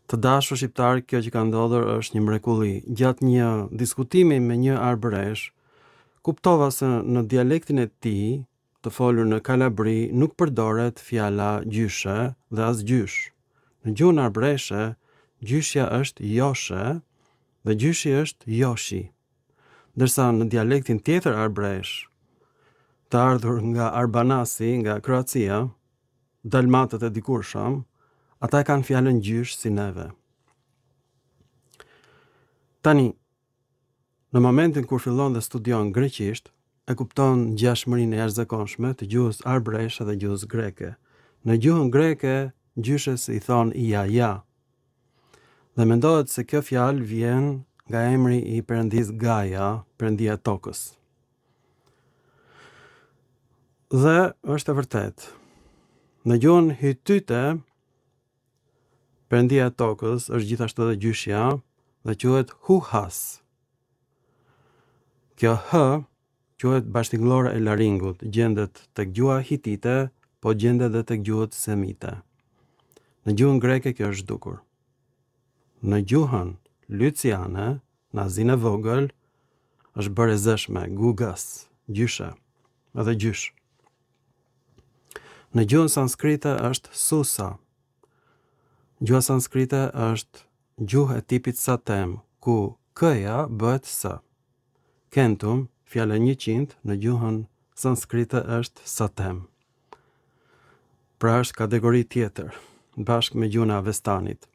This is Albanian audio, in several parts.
Të dashur shqiptarë, kjo që ka ndodhur është një mrekulli. Gjatë një diskutimi me një arbëresh, kuptova se në dialektin e tij, të folur në Kalabri, nuk përdoret fjala gjyshe dhe as gjysh. Në gjuhën arbëreshe, gjyshja është joshe dhe gjyshi është joshi. Ndërsa në dialektin tjetër arbëresh, të ardhur nga Arbanasi, nga Kroacia, dalmatët e dikurshëm, ata e kanë fjalën gjysh si neve. Tani, në momentin kur fillon dhe studion greqisht, e kupton ngjashmërinë e jashtëzakonshme të gjuhës arbëreshe dhe gjuhës greke. Në gjuhën greke, gjyshes i thonë jaja. Dhe mendohet se kjo fjalë vjen nga emri i perëndisë Gaia, perëndia e tokës. Dhe është e vërtetë. Në gjuhën hitite, perëndia e tokës është gjithashtu edhe gjyshja dhe quhet Huhas. Kjo h quhet bashkëtingëllore e laringut, gjendet tek gjuha hitite, po gjendet dhe tek gjuhët semite. Në gjuhën greke kjo është zhdukur. Në gjuhën lyciane, në Azinë e Vogël, është bërë e zëshme, gugas, gjyshe, edhe gjysh. Në gjuhën sanskrite është susa. Gjuha sanskrite është gjuhë e tipit satem, ku k-ja bëhet s. Kentum, fjala 100 në gjuhën sanskrite është satem. Pra është kategori tjetër, bashkë me gjuhën e Avestanit.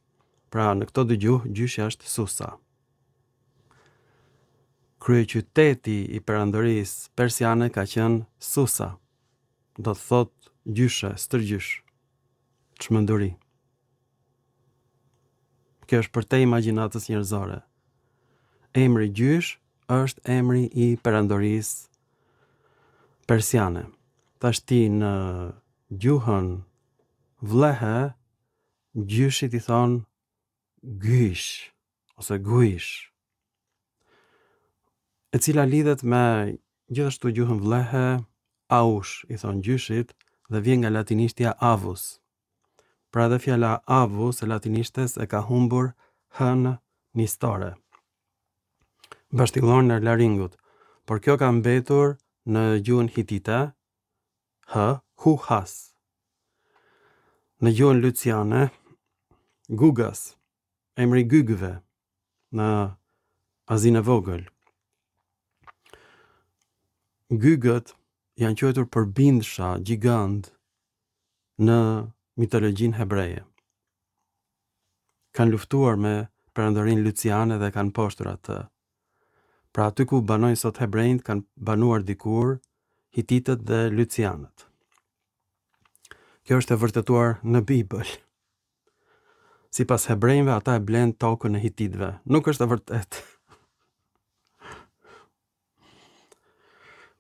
Pra në këto dy gjuhë gjyshja është susa. Kryeqyteti i perandorisë persiane ka qenë Susa, do të thotë gjyshe, stërgjysh. Çmenduri. Kjo është përtej imagjinatës njerëzore. Emri gjysh është emri i perandorisë persiane. Tashti në gjuhën vllehe gjyshit i thonë gysh ose guish, e cila lidhet me gjithashtu gjuhën vllehe, aush i thonë gjyshit dhe vjen nga latinishtja avus. Pra edhe fjala avus e latinishtes e ka humbur h-në nistore. Bashkëtingëlloren e laringut, por kjo ka mbetur në gjuhën hitite, h, huhas. Në gjuhën lyciane, gugas, emri Gygëve në Azinë e Vogël. Gygët janë quajtur përbindsha gjigandë në mitologjinë hebreje. Kanë luftuar me perandorinë lyciane dhe kanë mposhtur atë. Pra aty ku banojnë sot hebrenjtë kanë banuar dikur hititët dhe lycianët. Kjo është e vërtetuar në Bibël. Sipas hebrenjve ata e blenë tokën e hititëve. Nuk është e vërtetë.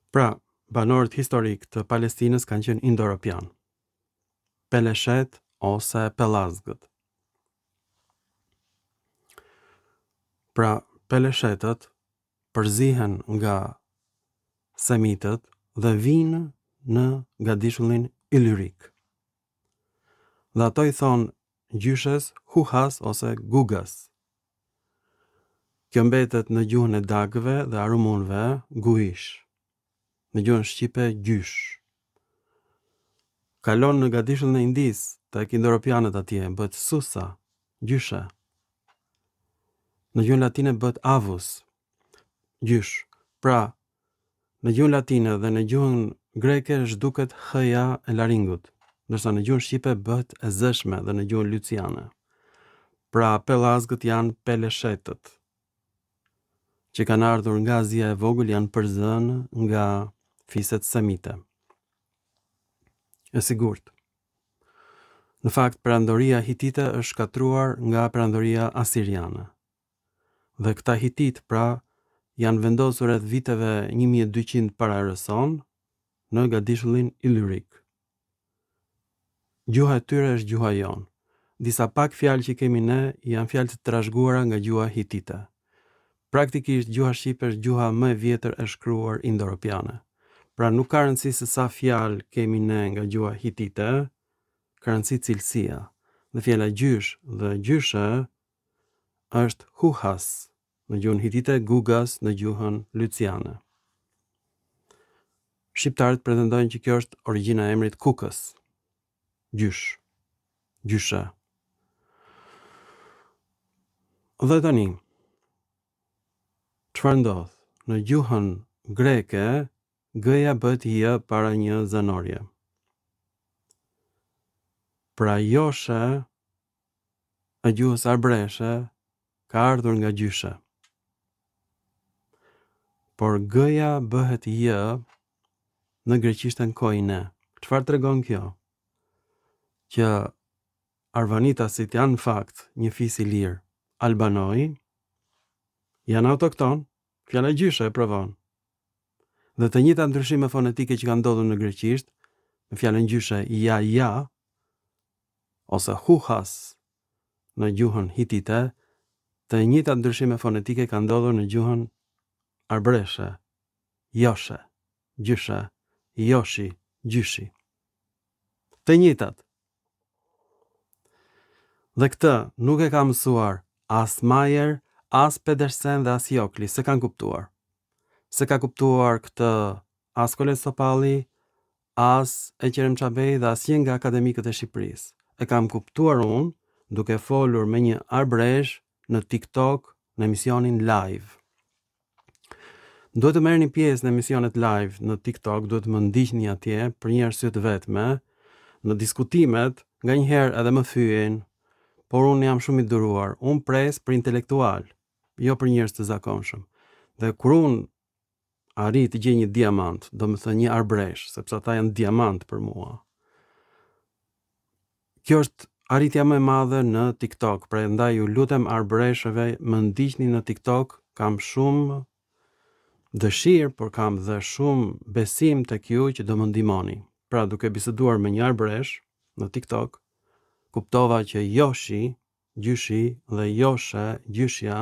Pra, banorët historikë të Palestinës kanë qenë indoeuropianë. Peleshet ose pellazgët. Pra, peleshetët përzihen nga semitët dhe vijnë në gadishullin Illyrik. Dhe ato i thonë gjyshes huhas ose gugas. Kjo mbetet në gjuhën e dakëve dhe arumunëve guish. Në gjuhën shqipe gjysh. Kalon në gadishullin e Indisë, tek indoeuropianët atje, bëhet susa, gjyshe. Në gjuhën latine bëhet avus, gjysh. Pra, Në gjuhën latine dhe në gjuhën greke zhduket h-ja e laringut, ndërsa në gjuhën shqipe bëhet e zëshme dhe në gjuhën lyciane. Pra, pellazgët janë peleshetët, që kanë ardhur nga Azia e Vogël janë përzënë nga fiset semite. E sigurt. Në fakt, perandoria hitite është shkatërruar nga perandoria asiriane. Dhe këta hititë, pra, janë vendosur rreth viteve 1200 para erës sonë në gadishullin Illyrik. Gjuha e tyre është gjuha jonë. Disa pak fjalë që kemi ne janë fjalë të trashëguara nga gjuha hitite. Praktikisht gjuha shqipe është gjuha më e vjetër e shkruar indoeuropiane. Pra nuk ka rëndësi se sa fjalë kemi ne nga gjuha hitite, ka rëndësi cilësia. Dhe fjala gjysh dhe gjyshe është huhas në gjuhën hitite, gugas në gjuhën lyciane. Shqiptarët pretendojnë që kjo është origjina e emrit Kukës. Gjysh. Gjyshe. Dhe tani, çfarë ndodh? Në gjuhën greke, G-ja bëhet J para një zanorje. Pra joshe e gjuhës arbreshe ka ardhur nga gjyshe. Por G-ja bëhet J në greqishten koine. Çfarë tregon kjo? Që arvanitasit janë në fakt një fis ilir albanoi, janë autokton, fjala gjyshe e provon. Dhe të njëjtat ndryshime fonetike që kanë ndodhur në greqisht, me fjalën gjyshe ja ja ose huhas në gjuhën hitite, të njëjtat ndryshime fonetike kanë ndodhur në gjuhën arbreshe, joshe, gjyshe, joshi, gjyshi. Të njëjtat. Dhe këtë nuk e ka mësuar as Mayer, as Pedersen dhe as Jokli, s'e kanë kuptuar. S'e ka kuptuar këtë as Kolec Topalli, as Eqerem Çabej dhe asnjë nga akademikët e Shqipërisë. E kam kuptuar unë duke folur me një arbresh në TikTok në emisionin live. Duhet të merrni pjesë në emisionet live në TikTok, duhet të më ndiqni atje për një arsye të vetme. Në diskutimet, nganjëherë edhe më fyejnë, por unë jam shumë i duruar. Unë pres për intelektual, jo për njerëz të zakonshëm. Dhe kur unë arrij të gjej një diamant, domethënë një arbresh, sepse ata janë diamant për mua. Kjo është arritja më e madhe në TikTok, prandaj ju lutem arbëreshëve më ndiqni në TikTok, kam shumë dëshirë, por kam dhe shumë besim tek ju që do më ndihmoni. Pra duke biseduar me një arbëresh në TikTok, kuptova që Joshi, gjyshi dhe Joshe, gjyshja,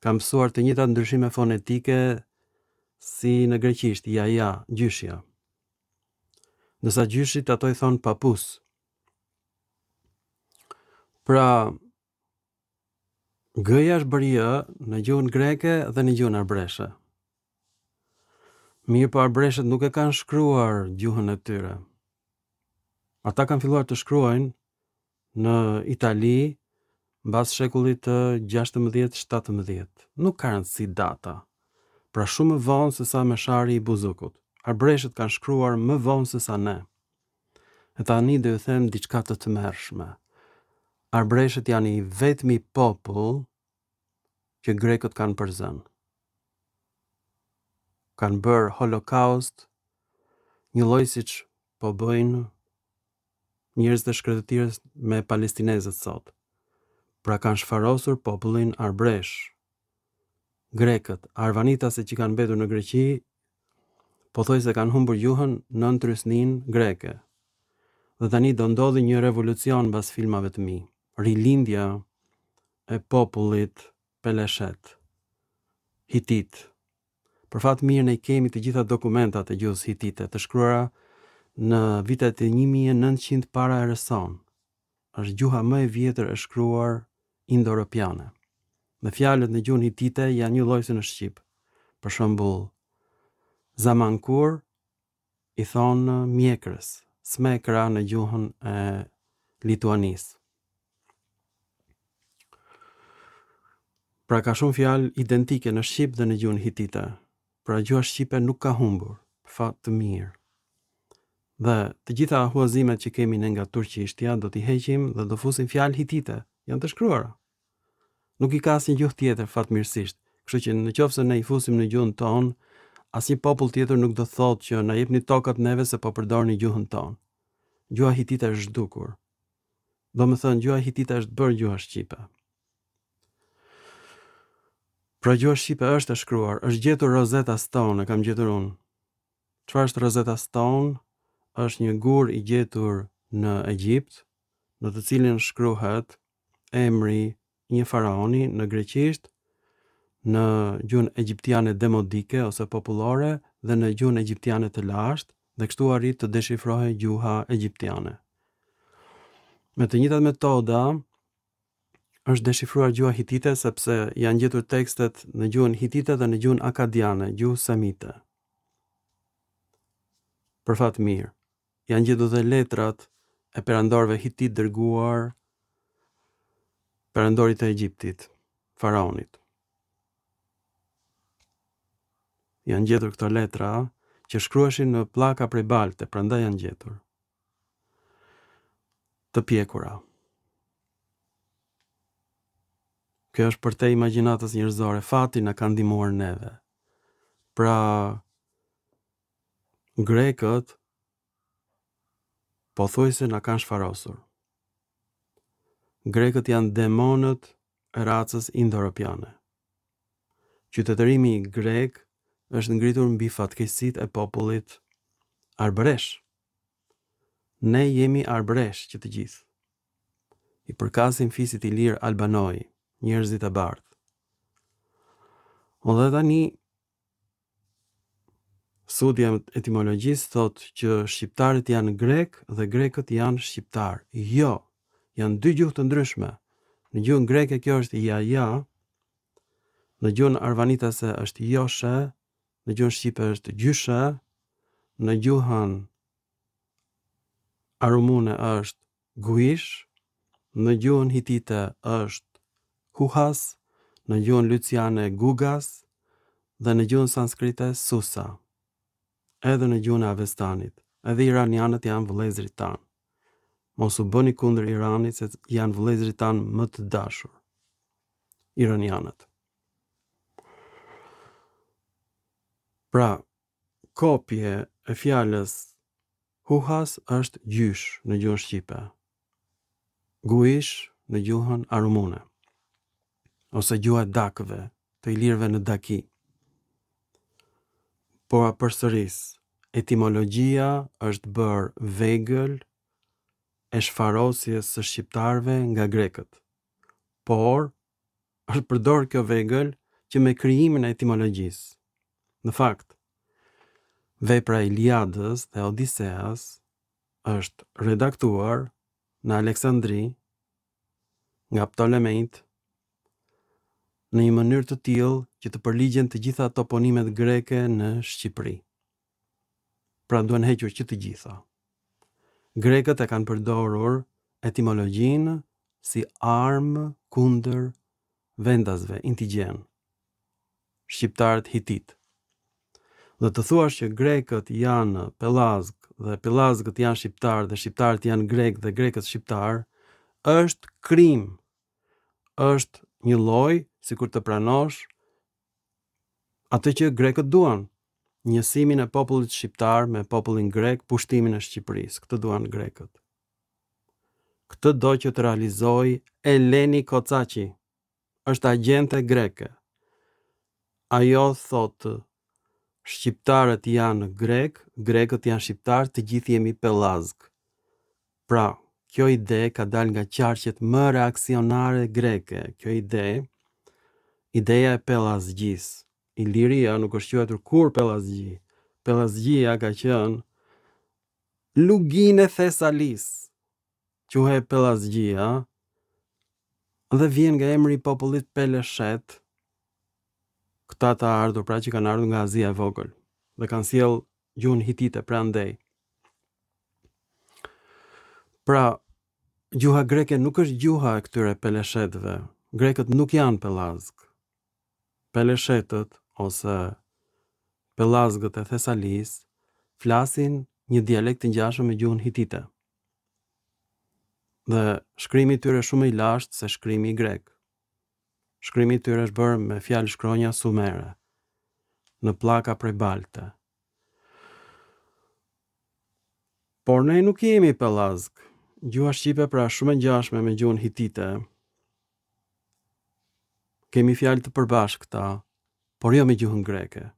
kanë pësuar të njëjtat ndryshime fonetike si në greqisht, ja ja, gjyshja. Ndërsa gjyshit ato i thonë papus. Pra, G-ja është bërë J në gjuhën greke dhe në gjuhën arbreshe. Mirëpo arbreshët nuk e kanë shkruar gjuhën e tyre. Ata kanë filluar të shkruajnë në Itali mbas shekullit të 16-17. Nuk ka rëndësi data. Pra shumë më vonë se sa Meshari i Buzukut. Arbreshët kanë shkruar më vonë se sa ne. E tani do ju them diçka të tmerrshme. Arbreshët janë i vetmi popull që grekët kanë përzënë. Kanë bërë holokaust njëlloj siç po bëjnë njerëzit e shkretëtirës me palestinezët sot. Pra kanë shfarosur popullin arbresh. Grekët, arvanitasit që kanë mbetur në Greqi, pothuajse kanë humbur gjuhën nën trysninë greke. Dhe tani do ndodhi një revolucion mbas filmave të mi. Rilindja e popullit Peleshet. Hitit. Për fat mirë ne i kemi të gjitha dokumentat e gjuhës hitite të shkruara në vitet e 1900 para erës sonë. Është gjuha më e vjetër e shkruar indoeuropiane. Dhe fjalët në gjuhën hitite janë njëlloj si në shqip. Për shembull, zamankur i thonë mjekrës, smekra në gjuhën e Lituanisë. Pra ka shumë fjalë identike në shqip dhe në gjuhën hitite. Pra gjuha shqipe nuk ka humbur, fat të mirë. Dhe të gjitha huazimet që kemi ne nga turqishtja do t'i heqim dhe do fusim fjalë hitite, janë të shkruara. Nuk i ka asnjë gjuhë tjetër fatmirësisht. Kështu që në qoftë se ne i fusim në gjuhën tonë, asnjë popull tjetër nuk do thotë që na jepni tokat neve se po përdorni gjuhën tonë. Gjuha hitite është zhdukur. Domethënë gjuha hitite është bërë gjuha shqipe. Pra gjuha shqipe është e shkruar, është gjetur Rosetta Stone, e kam gjetur unë. Çfarë është Rosetta Stone? Është një gur i gjetur në Egjipt, në të cilin shkruhet emri i një faraoni në greqisht, në gjuhën egjiptiane demodike ose popullore dhe në gjuhën egjiptiane të lashtë dhe kështu arrit të deshifrohej gjuha egjiptiane. Me të njëjtat metoda është deshifruar gjuha hitite sepse janë gjetur tekstet në gjuhën hitite dhe në gjuhën akadiane, gjuhë semite. Për fat mirë, janë gjetur dhe letrat e perandorëve hititë dërguar perandorit të Egjiptit, faraonit. Janë gjetur këto letra që shkruheshin në pllaka prej balte, prandaj janë gjetur. Të pjekura. Kjo është përtej imagjinatës njerëzore, fati na ka ndihmuar neve. Pra, grekët pothuajse na kanë shfarosur. Grekët janë demonët e racës indoeuropiane. Qytetërimi grek është ngritur mbi fatkeqësitë e popullit arbëresh. Ne jemi arbëresh që të gjithë. I përkasim fisit ilir albanoi, njerëzit e bardhë. Dhe tani Studia e etimologjisë thotë që shqiptarët janë grekë dhe grekët janë shqiptarë. Jo, janë dy gjuhë të ndryshme. Në gjuhën greke kjo është jaja, në gjuhën arvanitase është joshe, në gjuhën shqipe është gjyshe, në gjuhën arumune është Guish, në gjuhën hitite është Huhas, në gjuhën lyciane Gugas dhe në gjuhën sanskrite Susa. Edhe në gjuhën e Avestanit. Edhe iranianët janë vëllezërit tanë. Mos u bëni kundër Iranit se janë vëllezërit tanë më të dashur. Iranianët. Pra, Kopje e fjalës huhas është gjysh në gjuhën shqipe, guish në gjuhën arumune, ose gjuha e dakëve, të ilirëve në Daki. Po e përsëris, etimologjia është bërë vegël e shfarosjes së shqiptarëve nga grekët. Por, është përdorur kjo vegël që me krijimin e etimologjisë. Në fakt, vepra e Iliadës dhe Odiseas është redaktuar në Aleksandri nga Ptolemejtë në një mënyrë të tillë që të përligjen të gjitha toponimet greke në Shqipëri. Pra duhen hequr që të gjitha. Grekët e kanë përdorur etimologjinë si armë kundër vendasve indigjenë, shqiptarët hititë. Dhe të thuash që grekët janë pellazgë dhe pellazgët janë shqiptarë dhe shqiptarët janë grekë dhe grekët shqiptarë, është krim. Është një lloj sikur të pranosh atë që grekët duan, njësimin e popullit shqiptar me popullin grek, pushtimin e Shqipërisë. Këtë duan grekët. Këtë do që të realizojë Eleni Kocaqi. Është agjente greke. Ajo thotë shqiptarët janë grekë, grekët janë shqiptarë, të gjithë jemi pellazgë. Pra, kjo ide ka dalë nga qarqet më reaksionare greke. Kjo ide, ideja e pellazgjisë. Iliria nuk është quajtur kurrë pellazgji. Pellazgjia ka qenë Luginë e Thesalisë. Quhej Pellazgjia dhe vjen nga emri i popullit Peleshet, këta të ardhur, pra që kanë ardhur nga Azia e Vogël dhe kanë sjellë gjuhën hitite prej andej. Pra, gjuha greke nuk është gjuha e këtyre peleshetëve. Grekët nuk janë pellazgë. Peleshetët ose pellazgët e Thesalisë flasin një dialekt të ngjashëm me gjuhën hitite. Dhe shkrimi i tyre është shumë më i lashtë se shkrimi grek. Shkrimi i tyre është bërë me fjalë shkronja sumere, në pllaka prej balte. Por ne nuk jemi pellazgë. Gjuha shqipe pra është shumë e ngjashme me gjuhën hitite. Kemi fjalë të përbashkëta, por jo me gjuhën greke.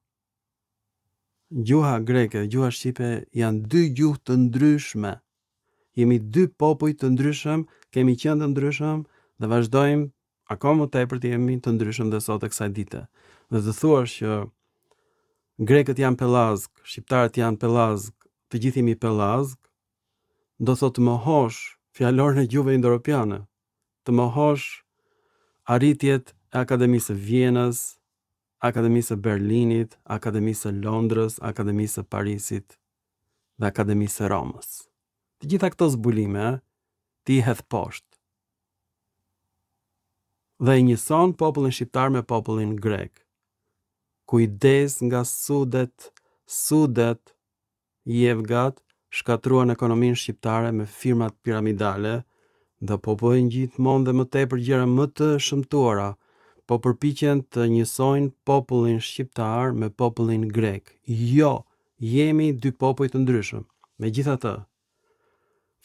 Gjuha greke dhe gjuha shqipe janë dy gjuhë të ndryshme. Jemi dy popuj të ndryshëm, kemi qenë të ndryshëm dhe vazhdojmë akoma më tepër të jemi të ndryshëm dhe sot e kësaj dite. Dhe të thuash që grekët janë pellazgë, shqiptarët janë pellazgë, të gjithë jemi pellazgë, do thotë të mohosh fjalorin e gjuhëve indoeuropiane, të mohosh arritjet e Akademisë së Vjenës, Akademisë së Berlinit, Akademisë së Londrës, Akademisë së Parisit dhe Akademisë së Romës. Të gjitha këto zbulime ti i hedh poshtë. Dhe e njëson popullin shqiptar me popullin grek. Kujdes nga sudet, sudet Jevgat shkatërruan ekonominë shqiptare me firmat piramidale dhe po bëjnë gjithmonë dhe më tepër gjëra më të shëmtuara, po përpiqen të njësojnë popullin shqiptar me popullin grek. Jo, jemi dy popuj të ndryshëm. Megjithatë,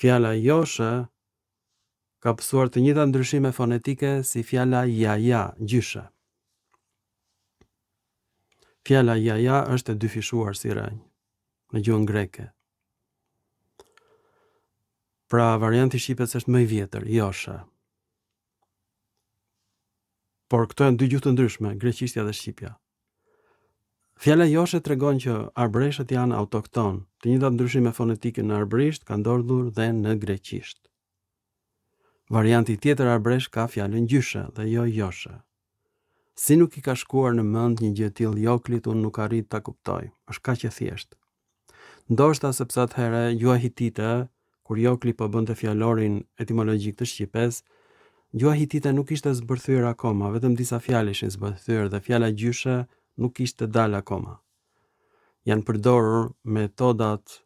fjala joshe ka pësuar të njëjtat ndryshime fonetike si fjala jaja, gjyshe. Fjala jaja është e dyfishuar si rrënjë në gjuhën greke. Pra varianti i shqipes është më i vjetër, joshe. Por këto janë dy gjuhë të ndryshme, greqishtja dhe shqipja. Fjala joshe tregon që arbëreshët janë autoktonë. Të njëjtat ndryshime fonetike në arbërisht kanë ndodhur dhe në greqisht. Varianti tjetër arbëresh ka fjalën gjyshe dhe jo joshe. Si nuk i ka shkuar në mend një gjë e tillë Joklit unë nuk arrij ta kuptoj. Është kaq e thjeshtë. Ndoshta sepse atëherë gjuha hitite, kur Jokli po bënte fjalorin etimologjik të shqipes, gjuha hitite nuk ishte zbërthyer akoma, vetëm disa fjalë ishin zbërthyer dhe fjala gjyshe nuk kishte dalë akoma. Janë përdorur metodat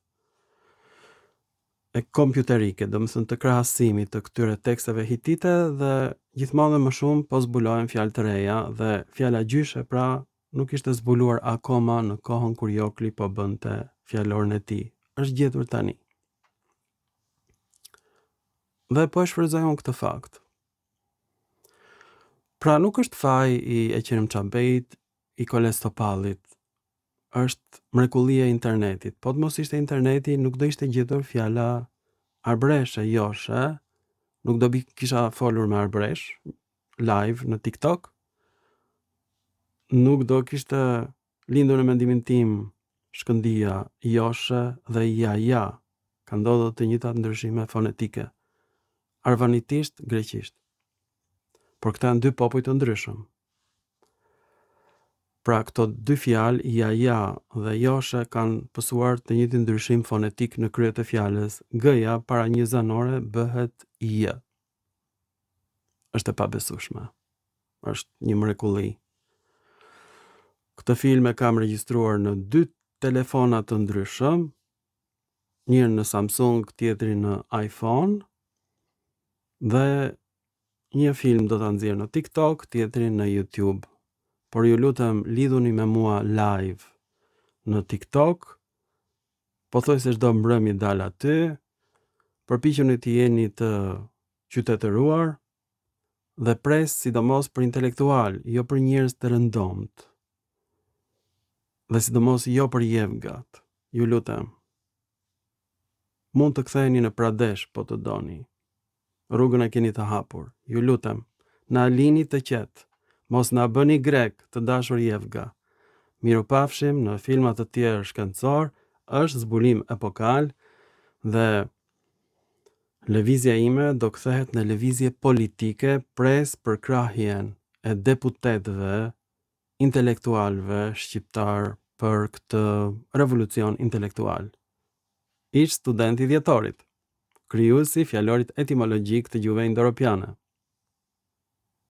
e kompjuterike, domethënë të krahasimit të këtyre teksteve hitite dhe gjithmonë dhe më shumë po zbulohen fjalë të reja dhe fjala gjyshe pra nuk ishte zbuluar akoma në kohën kur Jokli po bënte fjalorin e tij. Është gjetur tani. Dhe po e shfrytëzoj unë këtë fakt. Pra nuk është faj i Eqrem Çabejt, i Koles Topallit, është mrekullia e internetit. Po të mos ishte interneti, nuk do ishte gjetur fjala arbreshe, joshe, nuk do bi kisha folur me arbresh, live në TikTok, nuk do kishte lindur në mendimin tim shkëndija joshe dhe ja ja, ka ndodhur të njëjtat ndryshime fonetike, arvanitisht, greqisht. Por këta janë dy popuj të ndryshëm. Pra këto dy fjalë ja ja dhe joshe kanë pësuar të njëjtin ndryshim fonetik në krye të fjalës, g-ja para një zanore bëhet j. Është e pabesueshme. Është një mrekulli. Këtë film e kam regjistruar në dy telefona të ndryshëm, njërin në Samsung, tjetrin në iPhone dhe një film do ta nxjerr në TikTok, tjetrin në YouTube. Por ju lutem lidhuni me mua live në TikTok. Pothuajse çdo mbrëmje dal aty. Përpiquni të jeni të qytetëruar dhe pres sidomos për intelektualë, jo për njerëz të rëndomtë. Dhe sidomos jo për jevgat. Ju lutem. Mund të ktheheni në Pradesh po të doni. Rrugën e keni të hapur. Ju lutem, na lini të qetë. Mos na bëni grek, të dashur jevga. Mirupafshim në filma të tjerë shkencor, është zbulim epokal dhe lëvizja ime do kthehet në lëvizje politike, pres përkrahjen e deputetëve, intelektualëve shqiptarë për këtë revolucion intelektual. Ish student i dhjetorit, krijuesi i fjalorit etimologjik të gjuhëve indoeuropiane.